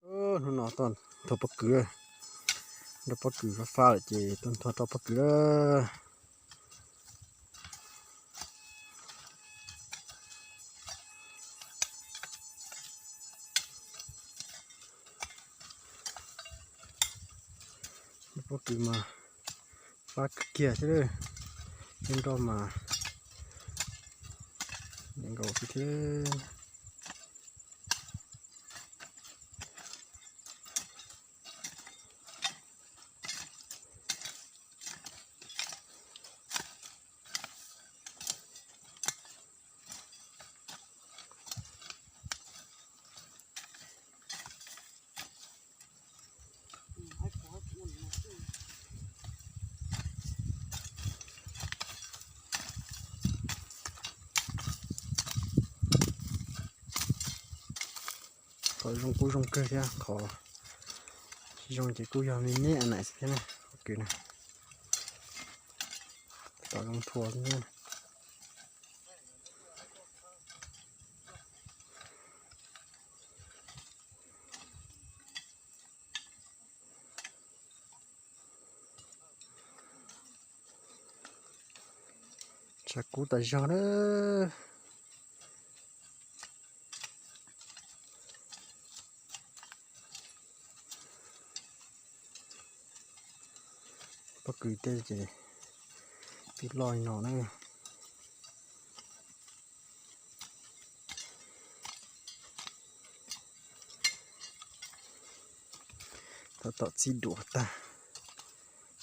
Hnub no tuaj nthua pob kws, nrog pob kws fab fab lawm ces tuaj nthua rau pob kws lawm. Pob kws mas fab kawg kiag thiab, nroj mas nkaus xwb thiab. Qhov zoo kuj zoo kawg thiab, qhov tsis zoo ces kuj yog me me ua niam xwb thiab na. Qhov kws na, tom zoo thua xwb thiab. Tshav kub tas zog na. Pob kws tej ces twb loj li no na. Tab tom txij duav tag,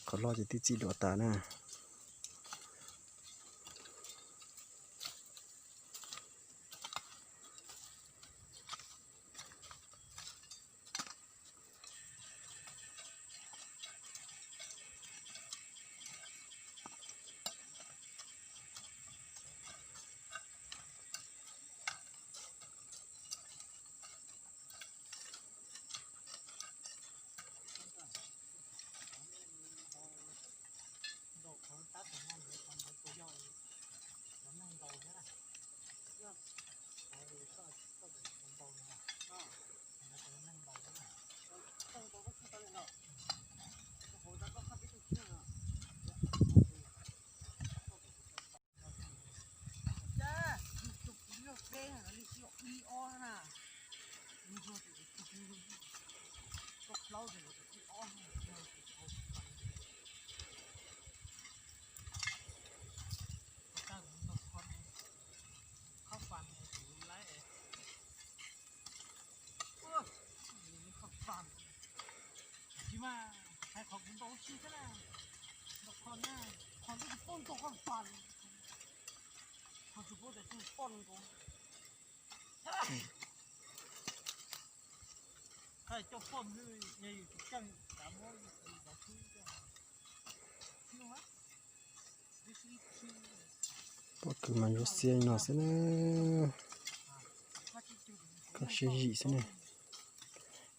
qhov loj ces twb txij duav tas na. Tsis mas hais qhov kuv ntaus tsis thiab na, ntaus qhov na, qhov twb tsis paub ntaus qhov pas, qhov tsis paub tias twb poj nkaus. Hais coj poj nws yog yus tsis ceej kav muab yus tus zov xwb. Pob kws mas yuav xiab li no xwb na, koj siab zim xwb na,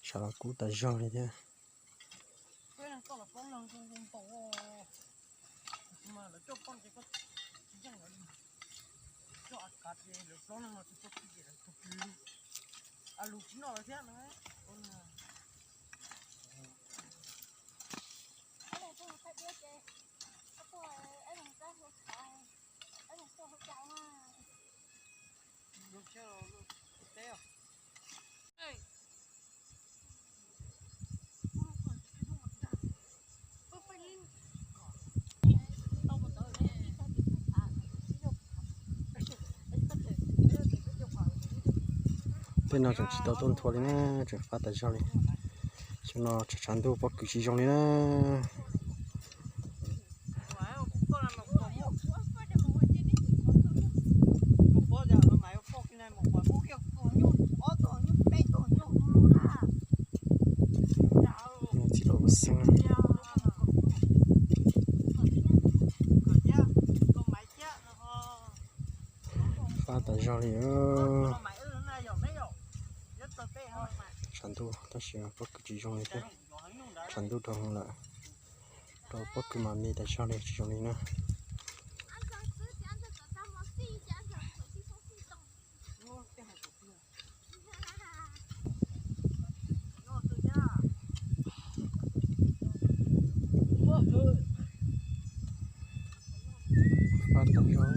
tshav los kub tas zog li thiab. Tej no tseem tsis tau tuaj nthua li na, tseem fab tas zog li. Xyoo no tshav ntuj pob kws tsis zoo li na. Txiv los ua xeeb. Fab tas zog li. Tshav ntuj tab sis pob kws tsis zoo li thiab. Tshav ntuj dhau lawm, rau pob kws mas me tas zog li tsis zoo li na. Pab ntoo zog.